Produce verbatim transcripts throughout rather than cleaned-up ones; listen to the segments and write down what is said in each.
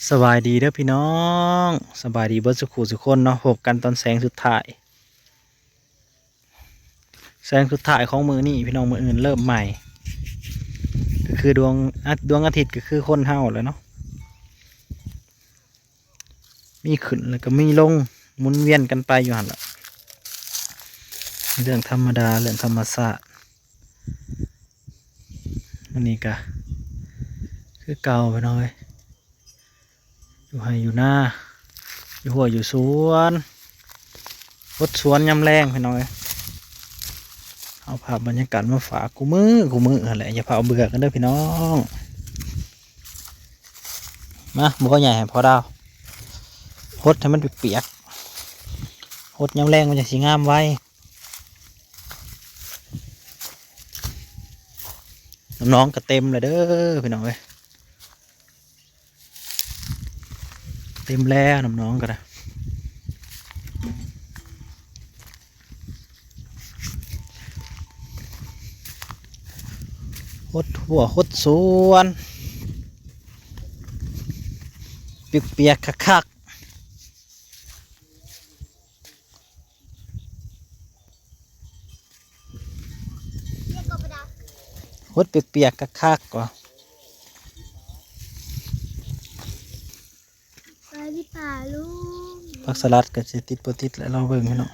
สบายดีเด้อพี่น้อง สบายดีเบิดสุขุสุคนเนาะ พบกันตอนแสงสุดท้าย แสงสุดท้ายของมื้อนี้พี่น้อง มื้ออื่นเริ่มใหม่ ก็คือดวงอา- ดวงอาทิตย์ก็คือคนเฮาแหละเนาะ มีขึ้นแล้วก็มีลง หมุนเวียนกันไปอยู่หั่นล่ะ เรื่องธรรมดา เรื่องธรรมชาติ อันนี้ก็คือเก่าพี่น้องเอ้ย อยู่ไฮ่อยู่นา อยู่ฮวอยู่สวน ฮดสวนยามแลงพี่น้องเอ้ย เอาภาพบรรยากาศมาฝากคู่มื้อคู่มื้อหั่นแหละ อย่าพาเอาเบื่อกันเด้อพี่น้อง มา บ่อใหญ่ให้พ่อดาว ฮดให้มันเปียกๆ ฮดยามแลงมันจั่งสิงามไว น้ำหนองก็เต็มแล้วเด้อพี่น้องเอ้ย เต็มแล้วน้ำหนองก็ได้ ฮดฮวฮดสวน เปียกๆ คักๆ ฮดเปียกๆ คักๆ ก่อ สบายดีป้าลุง ผักสลัดก็สิติดบ่ติดแหละ ลองเบิ่งพี่น้อง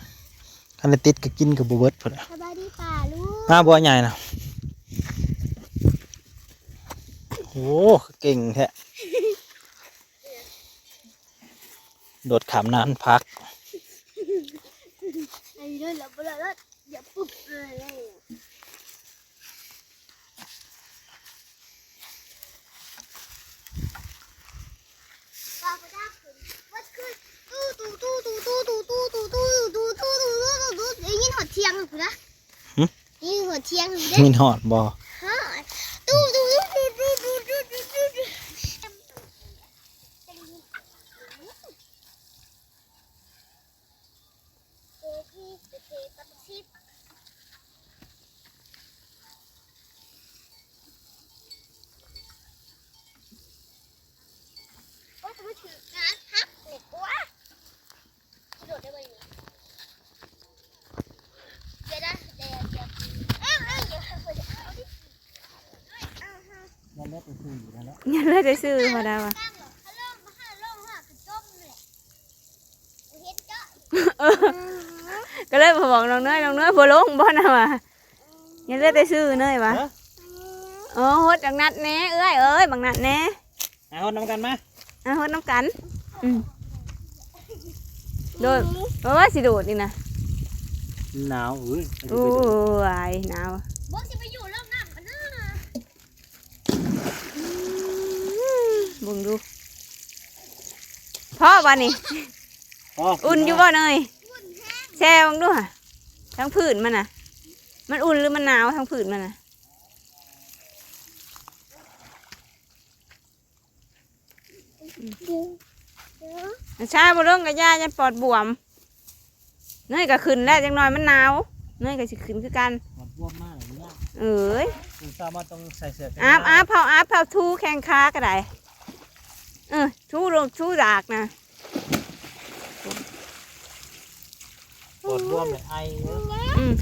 คันได้ติดก็กินก็บ่เบิดพุ้นแหละ สบายดีป้าลุง มาบ่อใหญ่นะ โอ้ เก่งแท้ โดดข้ามนานพัก ไอ้เรื่องละบ่ละละอย่าปุ๊บเลย ได้ยินหอดเที่ยงอยู่นะ หึ ได้ยินหอดเที่ยงอยู่เด้ มีหอดบ่ ฮอด ตู้ตู้ตู้ตู้ตู้ตู้ตู้ตู้ เอพีเอพีตัดสิบ โอ้ย ทำไมถืองานพักเด็กวะ กระโดดได้ไหมเนี่ย เดี๋ยวนะ เดี๋ยวเดี๋ยวเอ้ยเอ้ยเดี๋ยวเอาดิ ยันเลือดไปซื้ออยู่นั่นแหละ ยันเลือดไปซื้อมาได้วะ ตั้งเหรอ ถ้าลงมา ถ้าลงมา คือจมเลย เออ ก็เลยบอกน้องเนย น้องเนยบ่ลงบ่นะวะ ยังเหลือแต่ซื้อเนยวะ ฮะ อ๋อ ฮดบักนัดแน่ เอื้อยเอ้ย บักนัดแน่ อ่ะ ฮดนำกันมา อ่ะ ฮดนำกัน อืม โดด โอ้ย สิโดดนี่นะ หนาว เอ้ย โอ้ย หนาว บ่สิไปอยู่ร่องน้ำกันนะ อืม เบิ่งดู พอบ่นี่ พอ อุ่นอยู่บ่เนย แช่เบิ่งดูหะ ทั้งพื้นมันน่ะ มันอุ่นหรือมันหนาวทั้งพื้นมันน่ะ ชาบ่ลงกะย่า ยันปอดบวม เนยก็ขึ้นแล้ว จักหน่อยมันหนาว เนยก็สิขึ้นคือกัน ปอดบวมมากเลยเนี่ย เอ้ย คือเช้ามาต้องใส่เสื้อกันหนาว อาบ อาบ เผาอาบ เผาถูแข้งขาก็ได้ เออ ถูลง ถูดากนะ ปอดบวมเลย ไอเนอะ อืม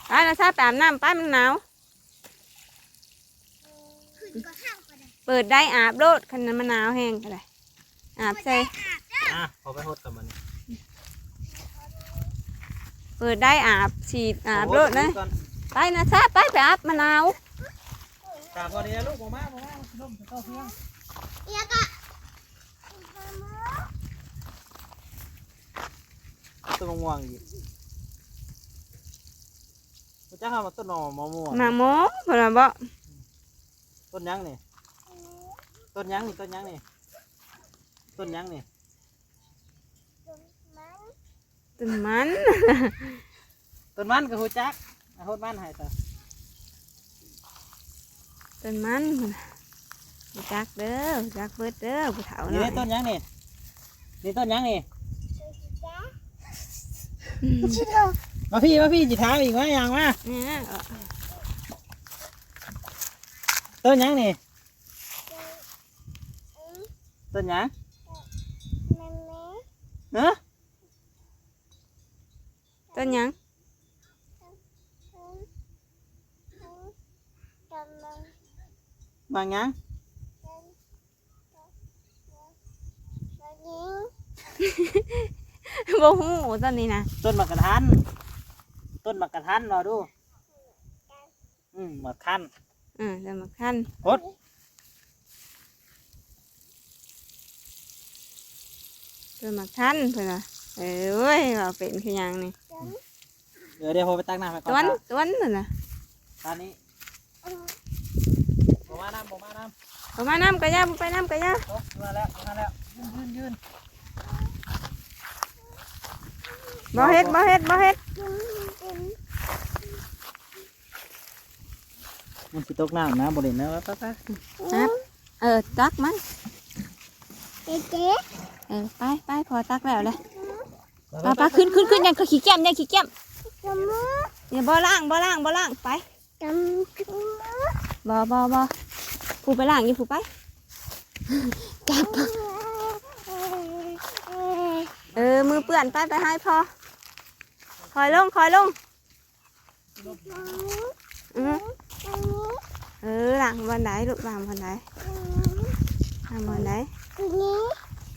ไปนะชา ไปอาบน้ำไป มันหนาว เปิดได้อาบโลด คันมันหนาวแฮงก็ได้ อาบใส่ อ่ะ ขอไปฮดกับมัน เปิดได้อาบ ฉีดอาบโลดนะ ไปนะซะ ไป ไปอาบ มันหนาว ตาพอดีนะลูก บ่มา บ่มา ลมจะเข้าเพื่อน เอียกะ ต้นมะม่วงอีก บ่จักหามาต้นหน่อมะม่วง มะม่วง เพิ่นว่าบ่ ต้นหยังนี่ ต้นหยังนี่ ต้นหยังนี่ ต้นหยังนี่ ต้นมัน ต้นมันก็ฮู้จัก เอาฮดมันให้ซะ ต้นมัน ฮู้จักเด้อ ฮู้จักเบิดเด้อ ผู้เฒ่า นี่ น้อย ต้นหยังนี่ นี่ต้นหยังนี่ อืม มาพี่ มาพี่ สิถามอีก มา ย่างมา เนี่ย เออ ต้นหยังนี่ ต้นหยัง ฮะ ต้นหยัง หมากหยัง บ่ฮู้ต้นนี้นะ ต้นหมากกะทัน ต้นหมากกะทัน รอดู อืม หมากทัน อืม ต้นหมากทัน หด ต้นหมากทันเพิ่นว่า เอ้ย เว้าเป็นคือหยังนี่ เดี๋ยว เดี๋ยวผมไปตักน้ำให้ก่อน ต้น ครับ ต้นนั่นน่ะ ตอนนี้ บ่มาน้ำ บ่มาน้ำ บ่มาน้ำกะย่า บ่ไปน้ำกะย่า ตก มาแล้ว มาแล้ว ยืน ยืน ยืน บ่เฮ็ด บ่เฮ็ด บ่เฮ็ด มันสิตกน้ำนะ บ่เล่นนะ ไป ไป ไป ครับ เออ ตักมัน เจ๊เจ๊ เออ ไป ไป พอตักแล้วแหละ ไป ไป ไป ขึ้น ขึ้น ขึ้น ยังขี้เกียจ ยังขี้เกียจ จมูก อย่า บ่ล้าง บ่ล้าง บ่ล้าง ไป จมูก บ่ บ่ บ่ ผู้ไปล้างอยู่ ผู้ไป จับ เออ มือเปื้อน ไป ไปให้พอ คอยลง คอยลง อือ เออ ล้างบ่อนใดลูก ล้างบ่อนใด ล้างบ่อนใด ตรงนี้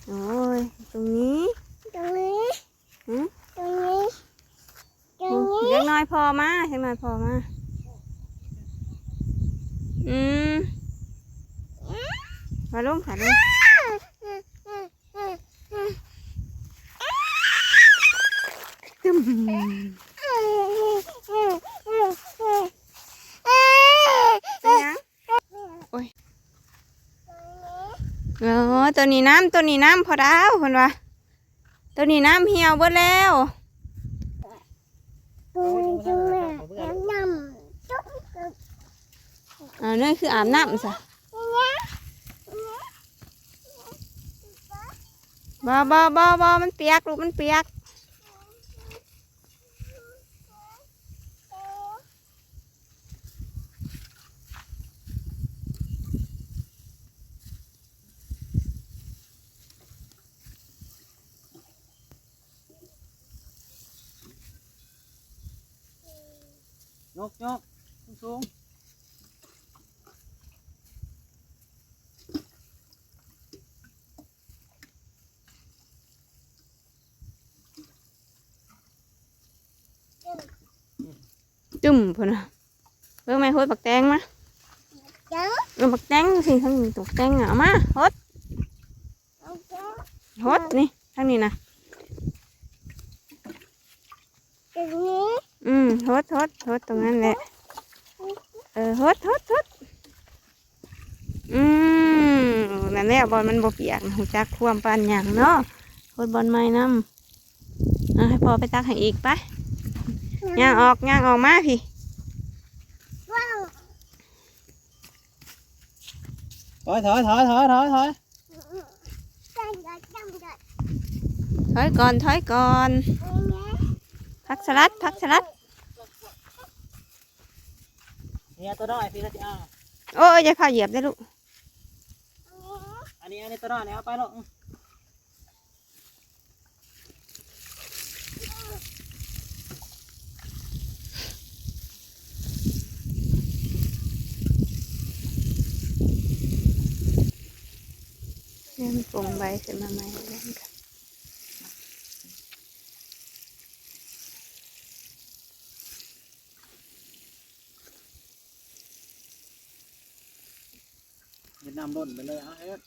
โอ้ย ตรงนี้ ตรงนี้ หือ ตรงนี้ ตรงนี้ เด็กน้อยพอมา เด็กน้อยพอมา อืม มาลงค่ะลูก ตึ้ม เป็นหยัง โอ้ย อ๋อ ตัวนี้น้ำ ตัวนี้น้ำ พอดาว เพิ่นว่า ตัวนี้น้ำเหี่ยวเบิดแล้ว ตัวนี้น้ำจุ๊บ อ่า นี่คืออาบน้ำซะ บ่ บ่ บ่ บ่ มันเปียกลูก มันเปียก ยก ยก สูง ตึ้มพุ้นน่ะ เบิ่งแม่ หดบักแตงมา จัง เออ บักแตงสิ ทางนี้บักแตงน่ะ เอามา หด เอาจัง หดนี่ ทางนี้นะ ตรงนี้ อืม หด หด หดตรงนั้นแหละ เออ หด หด หด อืม นั่นแหละ บ่อนมันบ่เปียก ฮู้จักความปานหยังเนาะ หดบ่อนใหม่นำ อ่ะ ให้พ่อไปตักให้อีก ไป ย่างออก ย่างออกมาพี้ ว้าว ถอย ถอย ถอย ถอย ถอย ถอย ถอยก่อน ถอยก่อน ผักสลัด ผักสลัด เนี่ย ตัวน้อยพี้ละสิเอา โอ้ย อย่าพาเหยียบเด้อลูก อันนี้ อันนี้ตัวน้อยเนี่ย เอาไปลูก เริ่มปลงใบขึ้นมาใหม่แล้วค่ะ เฮ็ดน้ำล้นไปเลย เอาเฮ็ด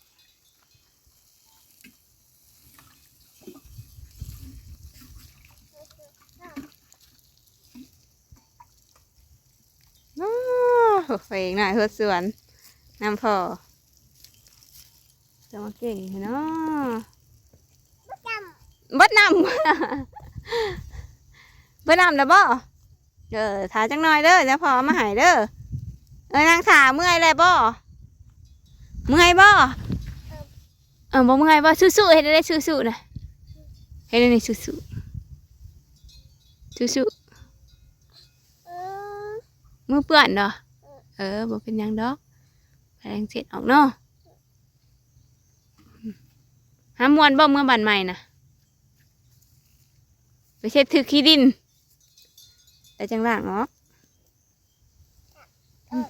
โอ้โห ไปอีกหน่อย หดสวน น้ำพอ จะมาเก่งแท้เนาะ เบิดน้ำ เบิดน้ำแล้วบ่ เออ ถ่าจังหน่อยเด้อ เดี๋ยวพ่อเอามาให้เด้อ เออ นางถ่า เมื่อยแล้วบ่ เมื่อยบ่ เออ บ่เมื่อยบ่ สู้ๆ เฮ็ดได้ สู้ๆ นะ เฮ็ดได้ สู้ๆ สู้ๆ เออ มือเปื้อนเนาะ เออ บ่เป็นหยังดอก แปรงเช็ดออกเนาะ หาม่วนบ่เมือบ้านใหม่นะ ไปเช็ดถือขี้ดิน แต่จังล้างออก อืม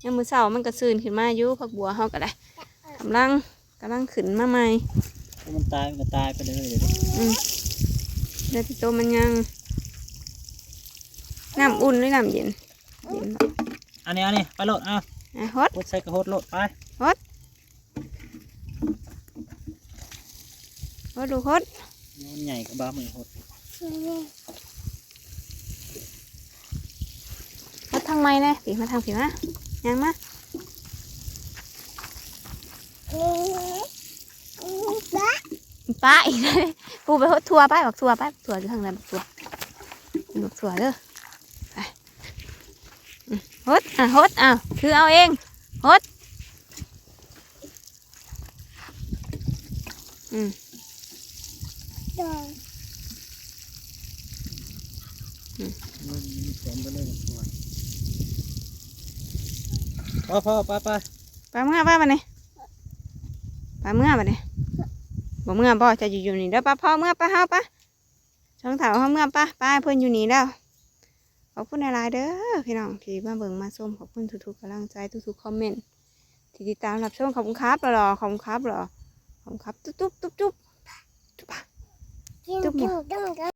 ยามมื้อเช้ามันก็ซื่นขึ้นมาอยู่ ผักบัวเฮาก็ได้ กำลัง กำลังขึ้นมาใหม่ ถ้ามันตายมันก็ตายไปเลย อืม แล้วที่โตมันยัง น้ำอุ่นหรือน้ำเย็น เย็นบ่ อันนี้ อันนี้ ไปโลด เอา อ่ะ หด หดใส่กระหดโลด ไป หด หด ลูกหด มันใหญ่กว่าบ้ามือหด หดทางไม้แน่ ผีมาทางผีมา ย่างมา ป้าอีกแล้ว กูไปหดถั่วไป บักถั่วไป บักถั่วอยู่ทางไหน บักถั่ว บักถั่วเด้อ ไป อืม หด อ่ะ หด อ่ะ คือเอาเอง หด อืม อืม มันมีแสนไปเลย พ่อ พ่อ ไป ไป ไปเมือ ไปบัดนี้ ไปเมือบัดนี้ บ่เมือบ่ จะอยู่ อยู่นี่เด้อ ไป พ่อเมือ ไป เฮาไป ช่องเถาเฮาเมือ ไป ไป เพิ่นอยู่นี่แล้ว ขอบคุณหลายๆเด้อพี่น้องที่มาเบิ่งมาชม ขอบคุณทุกๆกำลังใจ ทุกๆคอมเมนต์ ที่ติดตามรับชม ขอบคุณครับหล่อๆ ขอบคุณครับหล่อ ขอบคุณครับ ตุ๊บตุ๊บตุ๊บตุ๊บ จุ๊บปะ กิน จุ๊บหมด กินกิน